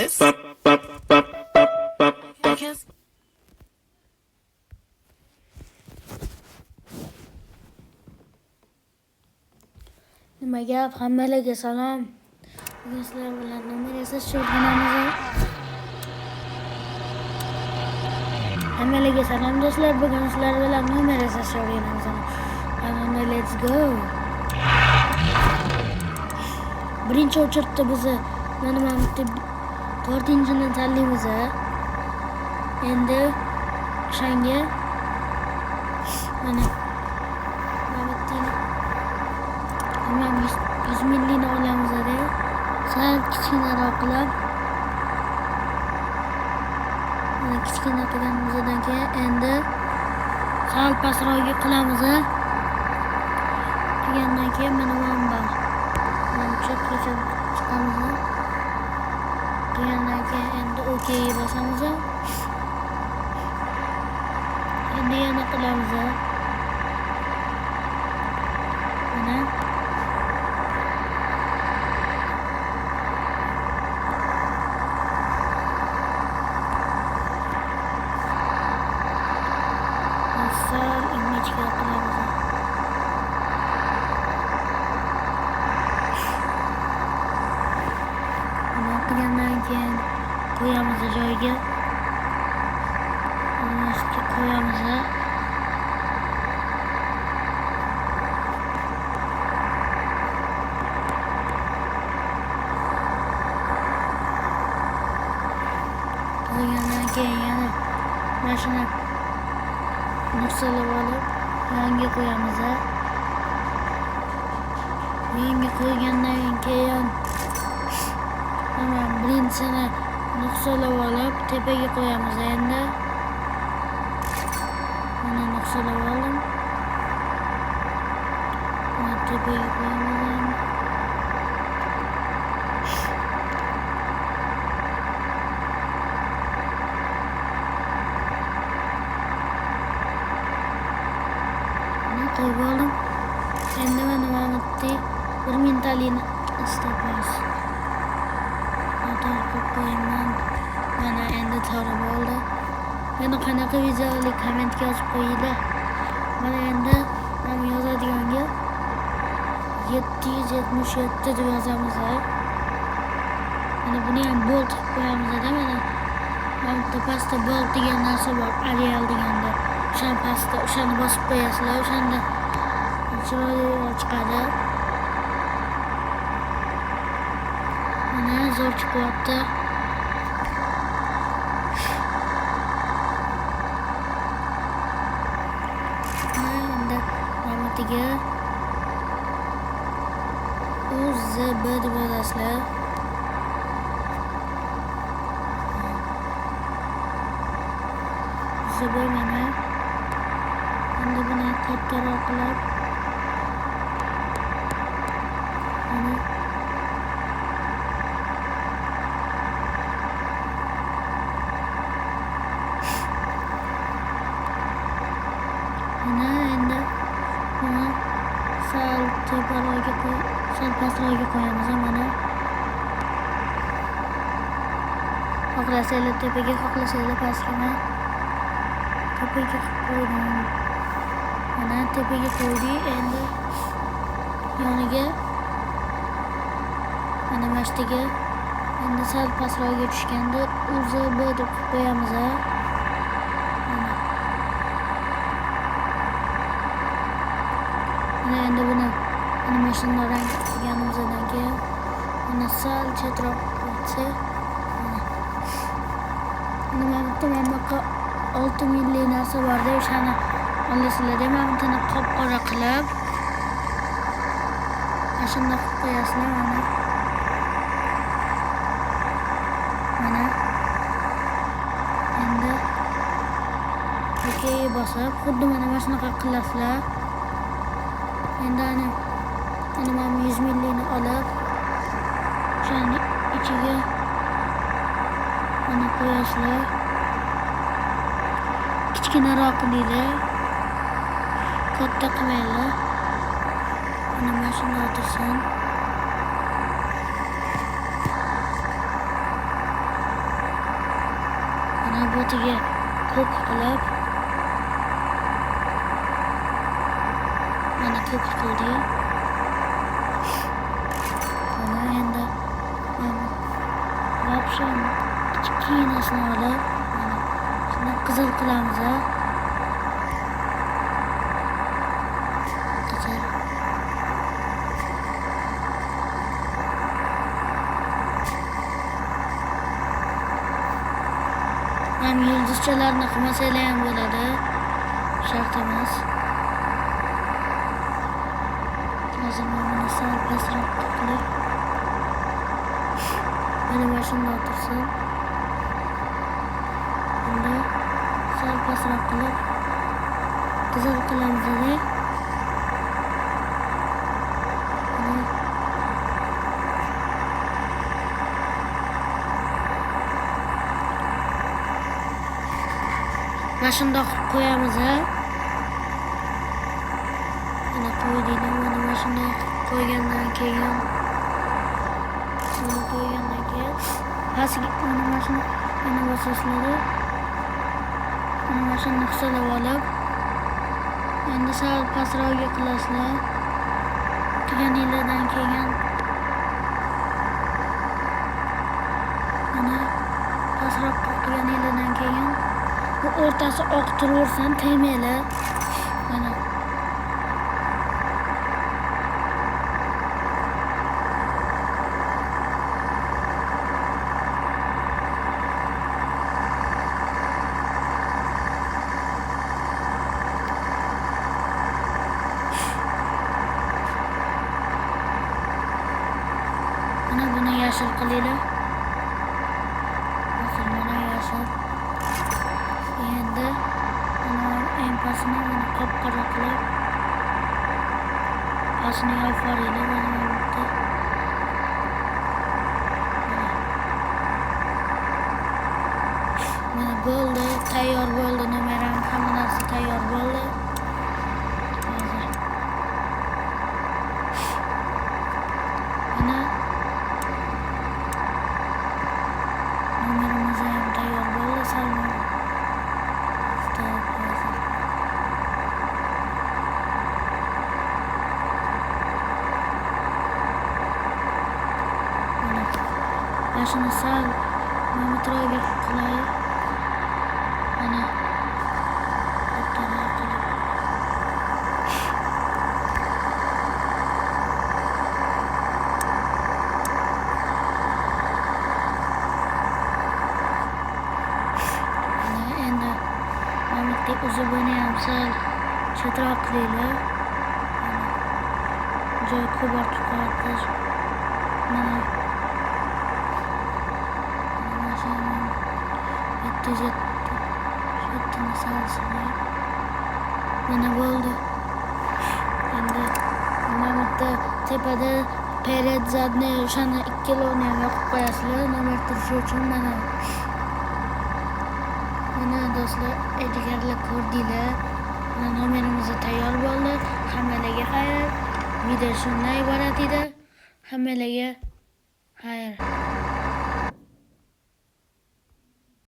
this. Nima gap, hammalarga salom. Bugun sizlar bilan nomer yasash o'rganamiz. Hammalarga salom do'stlar. Bugun sizlar bilan nomer yasash o'rganamiz. Ana, let's go. Birinchi o'chirtda bizni mana bitta to'rtinchini tanlaymiz. Endi o'shanga mana mana 100 millini olamiz, sal kichkinaroq qilib, mana kichkina qilganimizdan keyin endi sal pastroqga qilamiz. Qilgandan keyin mana bu mana chetgacha chiqamiz. Qilgandan keyin endi OK bosamiz. Endi yana qilamiz. Mana sal ingichka qilamiz. Buni qilgandan keyin qo'yamiz joyiga. Buni qo'yamiz. Qo'ygandan keyin yana mana shuni nuqsalab olib yonga qo'yamiz. Yonga qo'ygandan keyin mana birinchisini nuqsalab olib tepaga qo'yamiz. Endi mana nuqsalab oldim. Mana tepaga qo'yamiz endi. Qo'yib oldim. Endi mana bu bir mingtalikni istaymiz. To'g'ri qo'yman. Mana endi to'g'ri bo'ldi. Yana qanaqa videolik kommentga yozib qo'yinglar. Mana endi mana yozadiganga 777 deb yozamiz. Mana buni ham bold qilib qo'yamiz-da. Mana mana pastda bold degan narsa bor, Arial deganda. O'shani pastda o'shani bosib qo'yasizlar, o'shanda chiroyli chiqadi. Mana zo'r chiqyapti. Mana endi mamatiga UZB deb yozasizlar. UZB mana. Endi buni kattaroq qilib mana mana endi buni sal teparoqga qo'y, sal pastroqga qo'yamiz. Mana xohlasanglar tepaga, xohlasanglar pastga. Mana tepaga qo'ydim. Mana tepaga qo'ydik. Endi yoniga mana mashtiga endi sal pastroqga tushganda UZB deb qo'yamiz. Mana mana endi buni mana shunday rang qilganimizdan keyin mana sal chetroq qo'ysak, mana mana bitta mana bunaqa 6 milli narsa borda, o'shani olasizlar. Mana buni qop-qora qilib mana shunday qilib qo'yasizlar. Mana mana endi OK bosib xuddi mana shunaqa qilasizlar. Endi ana mana 100 millini olib o'shani ichiga mana qo'yasizlar. Kichkinaroq qilinglar, katta qilmanglar. Mana mana shunday o'tirsin. Botiga ko'k qilib, mana ko'k qildik. Mana endi вообще kichkinasini olib, mana shuni qizil qilamiz. Qizil. Ham yulduzchalarni qilmasanglar ham bo'ladi. Shart emas. Hozir mana buni sal pastroq qilib, mana mana shunday tursin. Endi sal pastroq qilib qizil qilamiz. Mana shundoq qilib qo'yamiz. Mana qo'ydik. Mana shundoq qilib qo'ygandan keyin, buni qo'ygandan keyin pastga mana shuni yana bosasizlar. Mana shuni hisoblab olib, endi sal pastroqga qilasizlar. Qilganinglardan keyin mana pastroq qilganinglardan keyin bu o'rtasi oq turaversin, tegmanglar. Mana mana buni yashil qilinglar. Hozir mana yashil. Endi mana eng pastini mana qop-qora qilib pastini yopib yuboringlar. Mana bu yerda. Mana bo'ldi, tayyor bo'ldi nomeram, hamma narsa tayyor bo'ldi. Hozir mana nomerimiz ham tayyor bo'ldi. Salmon hozir. Mana boshini sal metroga qilay. Mana qilib. Mana endi mana bitta uzubini ham sal chetroq qilinglar. Mana joy ko'p ortib qolyapti. Mana mana shuni 707 sal silay. Mana bo'ldi. Endi mana bu yerda tepada перед задний o'shani ikkalovini ham yoqib qo'yasizlar nomer turishi uchun. Mana mana do'stlar, ilgarilar ko'rdinglar. Mana nomerimiz tayyor bo'ldi. Hammalarga xayr. Video shundan iborat edi. Hammalarga xayr.